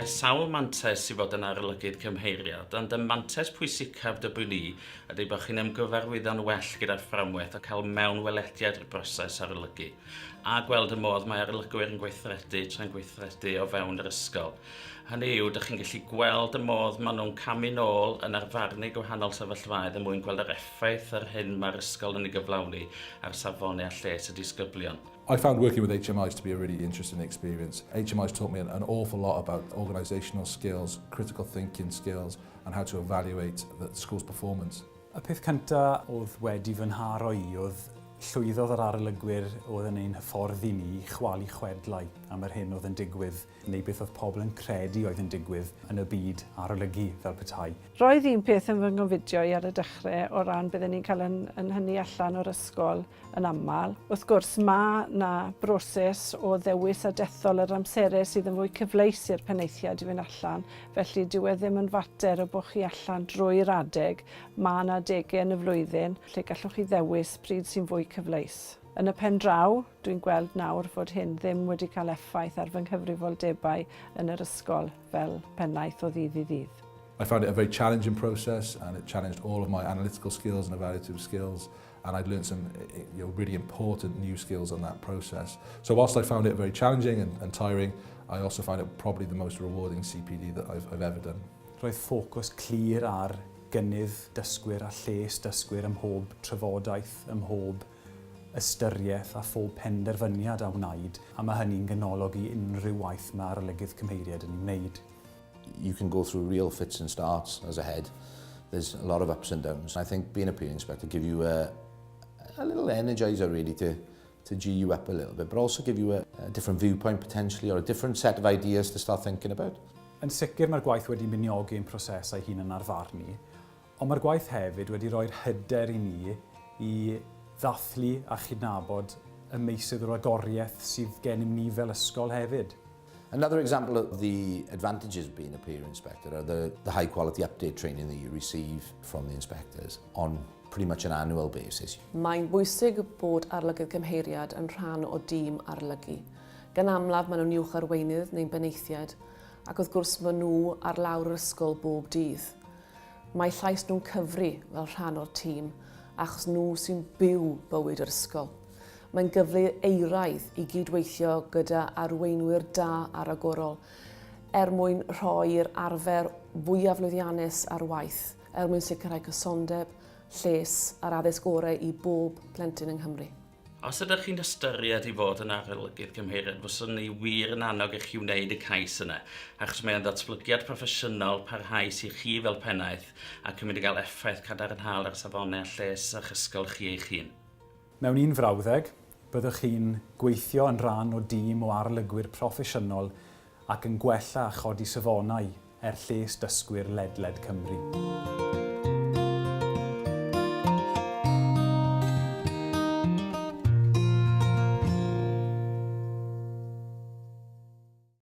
Mae sawl mantais i fod yn arolygydd cymheiriad, ond y mantais pwysicaf dybwn i ydy bod chi'n ymgyfarwyddo'n well gyda'r fframwaith a cael mewnwelediad i'r broses arolygu, a gweld y modd mae arolygwyr yn gweithredu tra'n gweithredu o fewn yr ysgol. Hynny yw, dych chi'n gallu gweld y modd maen nhw'n camu nôl yn arfarnu gwahanol sefyllfaoedd er mwyn gweld yr effaith ar hyn mae'r ysgol yn ei gyflawni ar safonau a lles y disgyblion. I found working with HMIs to be a really interesting experience. HMIs taught me an, an awful lot about organisational skills, critical thinking skills, and how to evaluate the school's performance. Y peth cyntaf oedd wedi fy nharo i oedd llwyddodd yr arolygwyr oedd yn ein hyfforddi ni i chwalu chwedlau am yr hyn oedd yn digwydd neu beth oedd pobl yn credu oedd yn digwydd yn y byd arolygu fel petai. Roedd un peth yn fy ngofidio i ar y dechrau o ran bydden ni'n cael yn, yn hynny allan o'r ysgol yn aml. Wrth gwrs, mae 'na broses o ddewis a dethol yr amserau sydd yn fwy cyfleus i'r penaethiaid i fynd allan, felly dyw e ddim yn fater o bod chi allan drwy'r adeg, mae 'na adegau yn y flwyddyn lle gallwch chi ddewis pryd sy'n fwy cyfleus. Yn y pen draw, dwi'n gweld nawr fod hyn ddim wedi cael effaith ar fy nghyfrifoldebau yn yr ysgol fel pennaeth o ddydd i ddydd. I found it a very challenging process and it challenged all of my analytical skills and evaluative skills and I'd learned some you know, really important new skills on that process. So whilst I found it very challenging and, and tiring, I also found it probably the most rewarding CPD that I've, I've ever done. Roedd ffocws clir ar gynnydd dysgwyr a lles dysgwyr ym mhob trafodaeth, ym mhob ystyriaeth a phob penderfyniad a wnaed, a mae hynny'n ganolog i unrhyw waith mae arolygydd cymheiriaid yn ei wneud. You can go through real fits and starts as a head. There's a lot of ups and downs. I think being a peer inspector give you a, a little energizer really to, to G you up a little bit, but also give you a, a different viewpoint potentially or a different set of ideas to start thinking about. Yn sicr mae'r gwaith wedi miniogi ein prosesau hunan arfarnu, ond mae'r gwaith hefyd wedi rhoi'r hyder i ni i ddathlu a chydnabod y meysydd o ragoriaeth sydd gennym ni fel ysgol hefyd. Another example of the advantages of being a peer inspector are the, the high quality update training that you receive from the inspectors on pretty much an annual basis. Mae'n bwysig bod arolygydd cymheiriad yn rhan o dîm arolygu. Gan amlaf maen nhw'n uwch arweinydd neu'n benaethiaid ac wrth gwrs maen nhw ar lawr yr ysgol bob dydd. Mae llais nhw'n cyfri fel rhan o'r tîm achos nhw sy'n byw bywyd yr ysgol. Mae'n gyfle euraidd i gydweithio gyda arweinwyr da a ragorol er mwyn rhoi'r arfer fwyaf lwyddiannus ar waith er mwyn sicrhau cysondeb, lles a'r addysg orau i bob plentyn yng Nghymru. Os ydych chi'n ystyried i fod yn arolygydd cymheiriaid, fyswn i wir yn annog i chi wneud y cais yna, achos mae o'n ddatblygiad proffesiynol parhaus i chi fel pennaeth ac yn mynd i gael effaith cadarnhaol ar safonau a lles eich ysgol chi eich hun. Mewn un frawddeg, byddwch chi'n gweithio yn rhan o dîm o arolygwyr proffesiynol ac yn gwella a chodi safonau er lles dysgwyr ledled Cymru.